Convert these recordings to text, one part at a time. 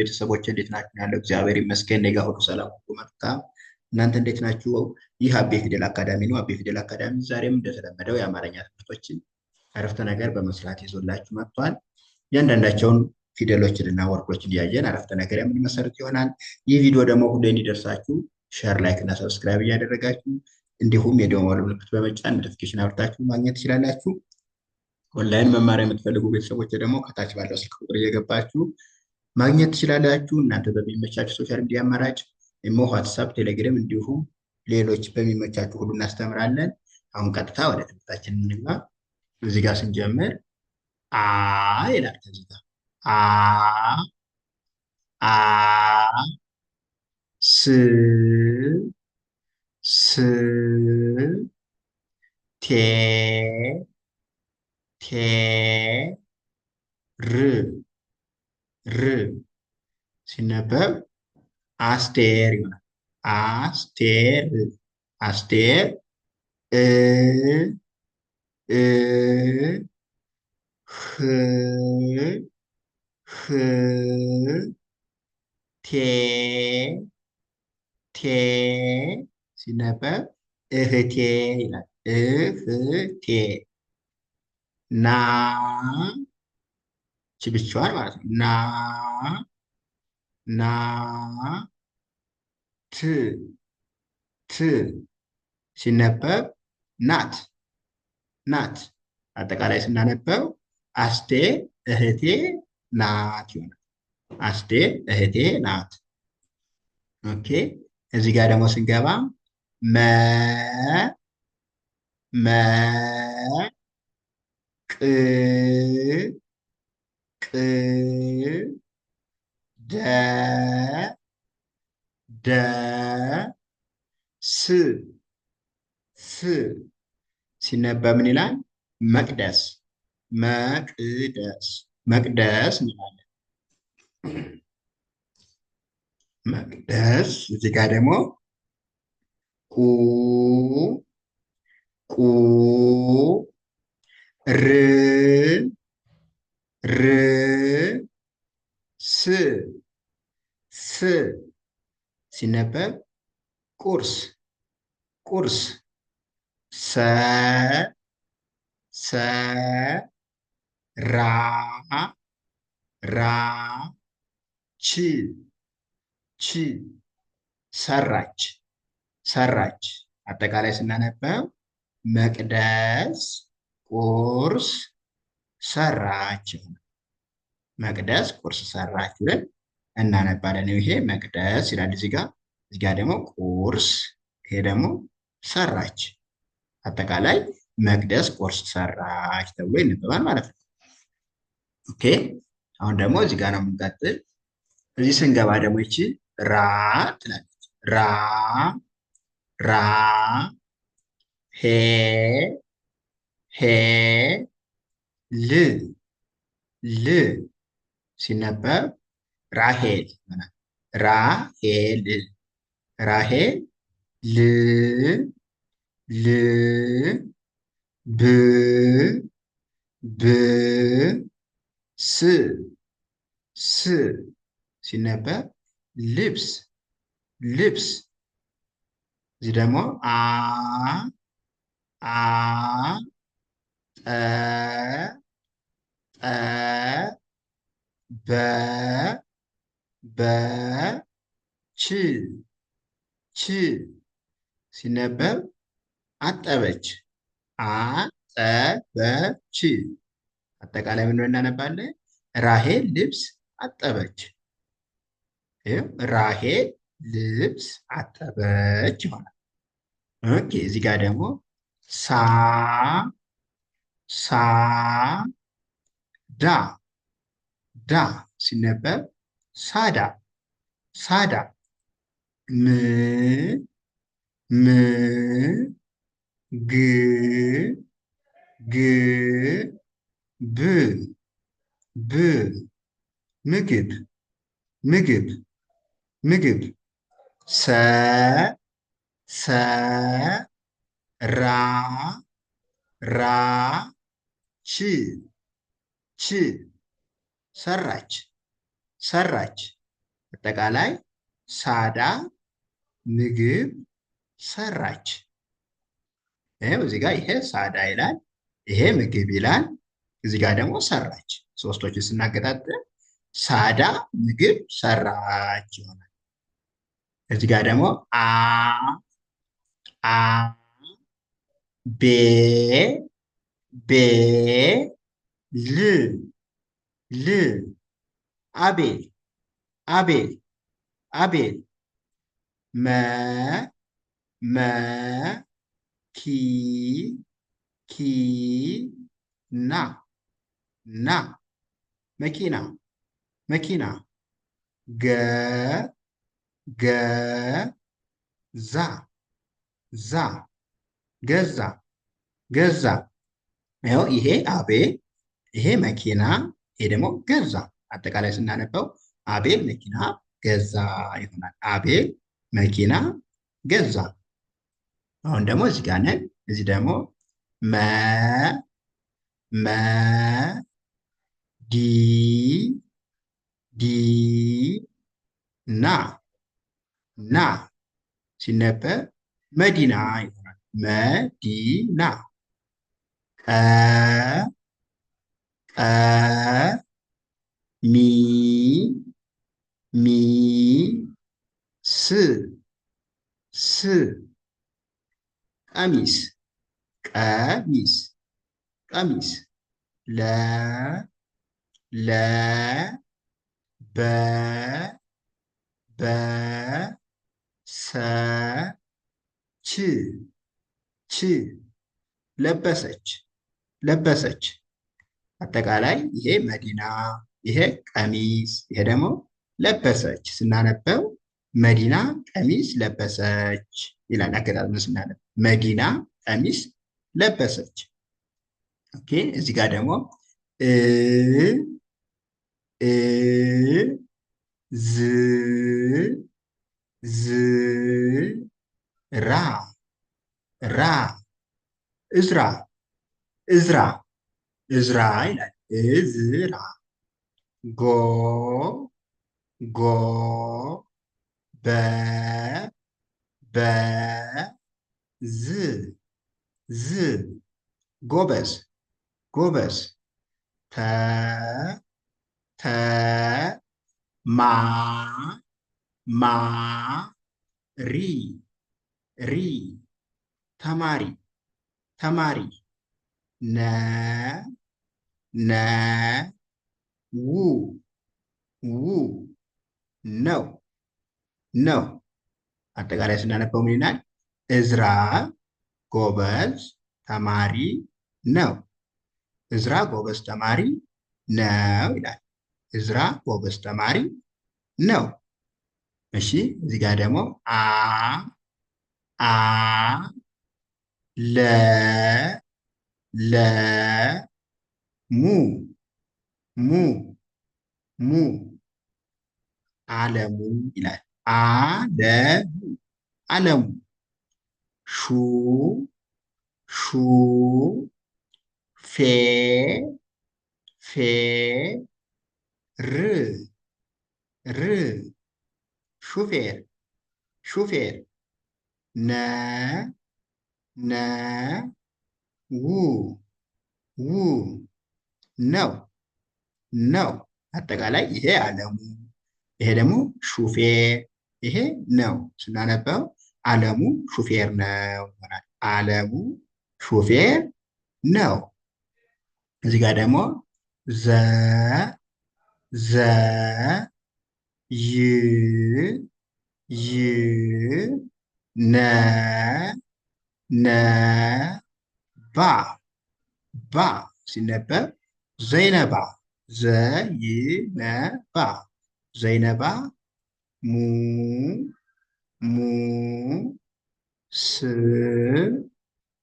ቤተሰቦች እንዴት ናችሁ? ያለው እግዚአብሔር ይመስገን፣ እኔ ጋር ሁሉ ሰላም፣ ሁሉ መልካም። እናንተ እንዴት ናችሁ? ይህ አቤ ፊደል አካዳሚ ነው። አቤ ፊደል አካዳሚ ዛሬም እንደተለመደው የአማርኛ ትምህርቶችን አረፍተ ነገር በመስራት ይዞላችሁ መጥቷል። እያንዳንዳቸውን ፊደሎችን እና word ኦችን እያየን አረፍተ ነገር የምንመሰርት ይሆናል። ይህ ቪዲዮ ደግሞ ሁሌ እንዲደርሳችሁ share፣ like እና subscribe እያደረጋችሁ እንዲሁም የደወል ምልክት በመጫን notification አብርታችሁ ማግኘት ትችላላችሁ። ኦንላይን መማር የምትፈልጉ ቤተሰቦች ደግሞ ከታች ባለው ስልክ ቁጥር እየገባችሁ ማግኘት ትችላላችሁ። እናንተ በሚመቻችሁ social media አማራጭ ኢሞ፣ ዋትሳፕ፣ ቴሌግራም እንዲሁም ሌሎች በሚመቻችሁ ሁሉ እናስተምራለን። አሁን ቀጥታ ወደ ትምህርታችን እንግባ። እዚህ ጋር ስንጀምር አ ይላል። ከዚህ ጋር አ አ ስ ስ ቴ ቴ ር ር ሲነበብ አስቴር ይሆናል። አስቴር አስቴር እ እ ህ ህ ቴ ቴ ሲነበብ እህቴ ይላል። እህቴ ና ች ብቻዋን ማለት ነው። ና ና ት ት ሲነበብ ናት ናት። አጠቃላይ ስናነበው አስቴር እህቴ ናት ይሆናል። አስቴር እህቴ ናት። Okay እዚህ ጋር ደግሞ ስንገባ መ መ ቅ ቅ ደ ደ ስ ስ ሲነበብ ምን ይላል? መቅደስ መቅደስ መቅደስ እንላለን። መቅደስ። እዚህ ጋር ደግሞ ቁ ቁ ር ር ስ ስ ሲነበብ ቁርስ ቁርስ። ሰ ሰ ራ ራ ች ች ሰራች ሰራች። አጠቃላይ ስናነበው መቅደስ ቁርስ ሰራች ይሆናል። መቅደስ ቁርስ ሰራች ብለን እናነባለን። ይሄ መቅደስ ይላል እዚህ ጋር፣ እዚህ ጋር ደግሞ ቁርስ፣ ይሄ ደግሞ ሰራች። አጠቃላይ መቅደስ ቁርስ ሰራች ተብሎ ይነበባል ማለት ነው። Okay አሁን ደግሞ እዚህ ጋር ነው የምንቀጥል። እዚህ ስንገባ ደግሞ ይቺ ራ ትላለች። ራ ራ ሄ ሄ ል ል ሲነበብ ራሄል ይሆናል። ራሄል ራሄል ል ል ብ ብ ስ ስ ሲነበብ ልብስ ልብስ። እዚህ ደግሞ አ አ ጠ ጠ በ በ ች ች ሲነበብ አጠበች አጠበች። አጠቃላይ ምን እናነባለን? ራሄል ልብስ አጠበች። ራሄል ልብስ አጠበች ይሆናል። Okay እዚህ ጋር ደግሞ ሳ ሳ ዳ ዳ ሲነበብ ሳዳ ሳዳ። ም ም ግ ግ ብ ብ ምግብ ምግብ ምግብ። ሰ ሰ ራ ራ ች ች ሰራች ሰራች። አጠቃላይ ሳዳ ምግብ ሰራች። ይኸው እዚህ ጋር ይሄ ሳዳ ይላል፣ ይሄ ምግብ ይላል፣ እዚህ ጋር ደግሞ ሰራች። ሶስቶችን ስናገጣጥም ሳዳ ምግብ ሰራች ይሆናል። እዚህ ጋር ደግሞ አ አ ቤ ቤ ል ል አቤል አቤል አቤል መ መ ኪ ኪ ና ና መኪና መኪና ገ ገ ዛ ዛ ገዛ ገዛ። ይኸው ይሄ አቤል፣ ይሄ መኪና፣ ይሄ ደግሞ ገዛ። አጠቃላይ ስናነበው አቤል መኪና ገዛ ይሆናል። አቤል መኪና ገዛ። አሁን ደግሞ እዚህ ጋር ነን። እዚህ ደግሞ መ መ ዲ ዲ ና ና ሲነበብ መዲና ይሆናል። መዲና። ቀ ቀ ሚ ሚ ስ ስ ቀሚስ ቀሚስ ቀሚስ ለ ለ በ በ ሰ ች ች ለበሰች ለበሰች። አጠቃላይ ይሄ መዲና፣ ይሄ ቀሚስ፣ ይሄ ደግሞ ለበሰች። ስናነበው መዲና ቀሚስ ለበሰች ይላል። አገጣጥመን ስናነብ መዲና ቀሚስ ለበሰች። Okay፣ እዚህ ጋር ደግሞ እ እ ዝ ዝ ራ ራ እዝራ እዝራ እዝራ ይላል። እዝራ። ጎ ጎ በ በ ዝ ዝ ጎበዝ ጎበዝ። ተ ተ ማ ማ ሪ ሪ ተማሪ ተማሪ። ነ ነ ው ው ነው ነው። አጠቃላይ ስናነበው ምን ይላል? እዝራ ጎበዝ ተማሪ ነው። እዝራ ጎበዝ ተማሪ ነው ይላል። እዝራ ጎበዝ ተማሪ ነው። እሺ፣ እዚህ ጋር ደግሞ አ አ ለ ለ ሙ ሙ ሙ አለሙ ይላል። አለሙ አለሙ። ሹ ሹ ፌ ፌ ር ር ሹፌር ሹፌር። ነ ነ ው ው ነው ነው። አጠቃላይ ይሄ አለሙ፣ ይሄ ደግሞ ሹፌር፣ ይሄ ነው። ስናነበው አለሙ ሹፌር ነው ይሆናል። አለሙ ሹፌር ነው። እዚህ ጋር ደግሞ ዘ ዘ ይ ይ ነ ነ ባ ባ ሲነበብ ዘይነባ ዘይነባ ዘይነባ። ሙ ሙ ስ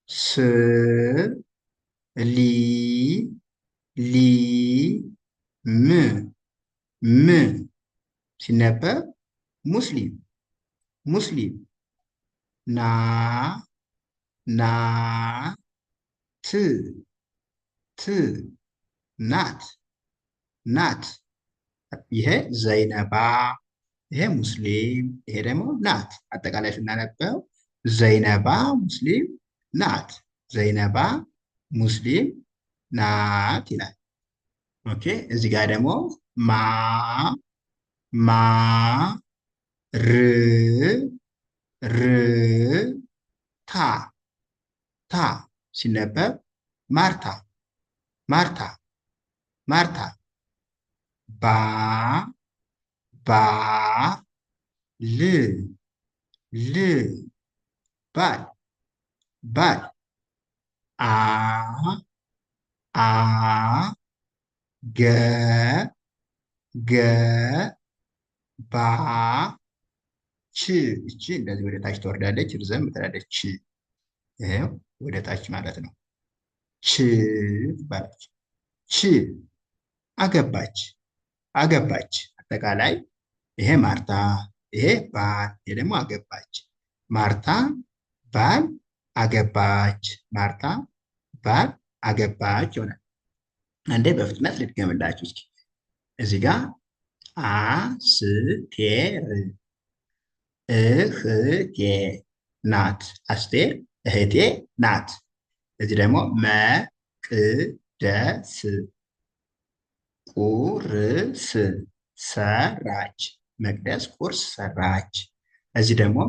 ስ ሊ ሊ ም ም ሲነበብ ሙስሊም ሙስሊም። ና ና ት ት ናት ናት። ይሄ ዘይነባ፣ ይሄ ሙስሊም፣ ይሄ ደግሞ ናት። አጠቃላይ ስናነበው ዘይነባ ሙስሊም ናት። ዘይነባ ሙስሊም ናት ይላል። Okay እዚህ ጋር ደግሞ ማ ማ ር ር ታ ታ ሲነበብ ማርታ ማርታ ማርታ። ባ ባ ል ል ባል ባል። አ አ ገ ገ ባ ች እቺ እንደዚህ ወደ ታች ትወርዳለች፣ ርዘም ትላለች። ች ይኸው ወደ ታች ማለት ነው። ች ትባላለች። ች አገባች አገባች። አጠቃላይ ይሄ ማርታ፣ ይሄ ባል፣ ይሄ ደግሞ አገባች። ማርታ ባል አገባች። ማርታ ባል አገባች ይሆናል። አንዴ በፍጥነት ልድገምላችሁ እስኪ። እዚህ ጋር አስቴር እህቴ ናት። አስቴር እህቴ ናት። እዚህ ደግሞ መቅደስ ቁርስ ሰራች። መቅደስ ቁርስ ሰራች። እዚህ ደግሞ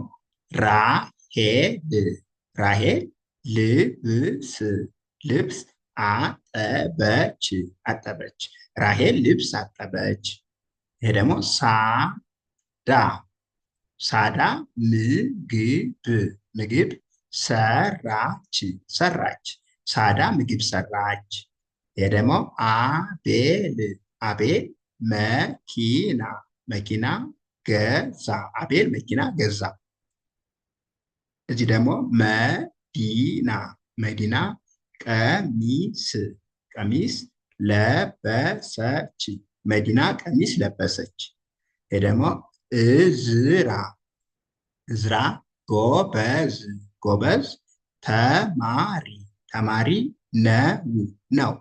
ራሄል ራሄል ልብስ ልብስ አጠበች አጠበች። ራሄል ልብስ አጠበች። ይሄ ደግሞ ሳዳ ሳዳ ምግብ ምግብ ሰራች ሰራች። ሳዳ ምግብ ሰራች። ይሄ ደግሞ አቤል አቤል መኪና መኪና ገዛ። አቤል መኪና ገዛ። እዚህ ደግሞ መዲና መዲና ቀሚስ ቀሚስ ለበሰች። መዲና ቀሚስ ለበሰች። ይሄ ደግሞ እዝራ እዝራ ጎበዝ ጎበዝ ተማሪ ተማሪ ነው ነው።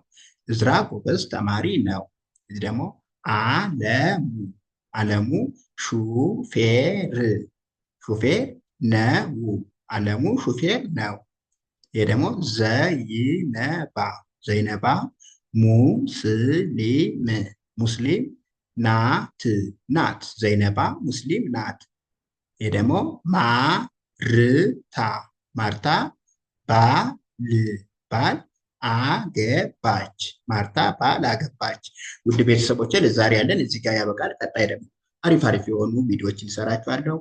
እዝራ ጎበዝ ተማሪ ነው። እዚህ ደግሞ አለሙ አለሙ ሹፌር ሹፌር ነው። አለሙ ሹፌር ነው። ይሄ ደግሞ ዘይነባ ዘይነባ ሙስሊም ሙስሊም ናት ናት። ዘይነባ ሙስሊም ናት። ይሄ ደግሞ ማርታ ማርታ ባል ባል አገባች። ማርታ ባል አገባች። ውድ ቤተሰቦቼ ለዛሬ ያለን እዚህ ጋር ያበቃል። ቀጣይ ደግሞ አሪፍ አሪፍ የሆኑ ቪዲዮዎችን እሰራችኋለሁ።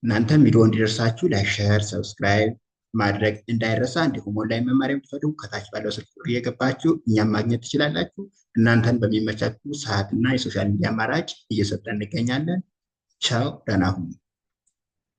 እናንተም ቪዲዮ እንዲደርሳችሁ like፣ share፣ subscribe ማድረግ እንዳይረሳ። እንዲሁም ኦንላይን መማር የምትፈልጉ ከታች ባለው ስልክ ቁጥር እየገባችሁ እኛም ማግኘት ትችላላችሁ። እናንተን በሚመቻችሁ ሰዓትና የ social media አማራጭ እየሰጠን እንገኛለን። ቻው፣ ደህና ሁኑ።